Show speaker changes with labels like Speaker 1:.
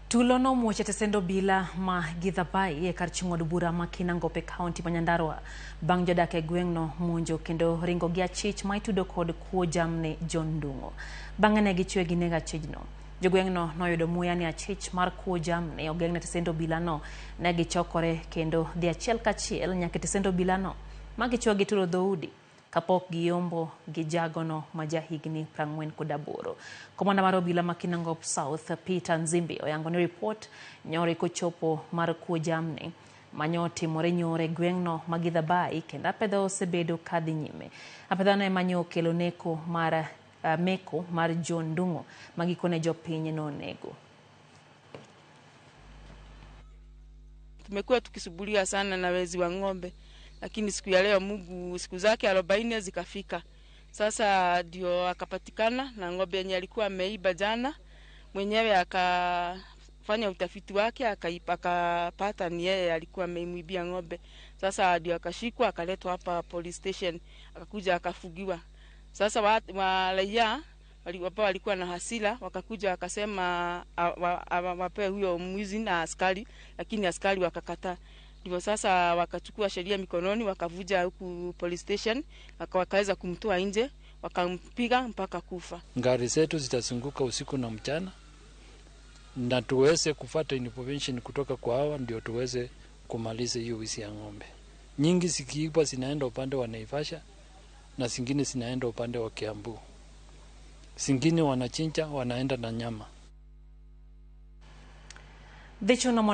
Speaker 1: Tulo nomuoch e tesend obila ma Githabai e kar chung' od bura ma Kinangop e kaunti ma Nyandarua bang' jodak e gweng'no monjo kendo ringo gi achich ma itudo kod kuo jamni John Ndung'u. Bang'e ne gichwe ginego achijno. Jogweng'no noyudo muya ni achich mar kuo jamni ogeng'ne tesend obilano. Ne gichokore kendo dhi achiel kachiel nyaka e tesend obilano ma gichwe gituro dhoudi kapok giyombo gi jagono ma jahigni 48. Komanda mar obila ma Kinangop South Peter Nzimbi oyango ni ripot nyoro kochopo mar kuo jamni manyo timore nyoro e gweng'no ma Githabai kendo apedha osebedo kadhi nyime. Apedhano ema nyo okelo neko mar meko mar John Ndung'u ma gikone jopiny nonego.
Speaker 2: Tumekuwa tukisubulia sana na wezi wa ng'ombe, lakini siku ya leo Mungu siku zake 40 zikafika. Sasa ndio akapatikana na ng'ombe yenye alikuwa ameiba jana. Mwenyewe akafanya utafiti wake akapata ni yeye alikuwa ameimuibia ng'ombe. Sasa ndio akashikwa akaletwa hapa police station, akakuja akafugiwa. Sasa wa raia walikuwa na hasira, wakakuja wakasema wapewe huyo mwizi na askari, lakini askari wakakataa. Ndivyo sasa wakachukua sheria mikononi, wakavuja huku police station, wakaweza kumtoa nje, wakampiga mpaka kufa.
Speaker 3: Gari zetu zitazunguka usiku na mchana na tuweze kufuata information kutoka kwa hawa ndio tuweze kumaliza hiyo wizi ya ng'ombe. Nyingi zikiibwa zinaenda upande wa Naivasha na zingine zinaenda upande wa Kiambu. Zingine wanachinja wanaenda na nyama.
Speaker 1: Dhichuno.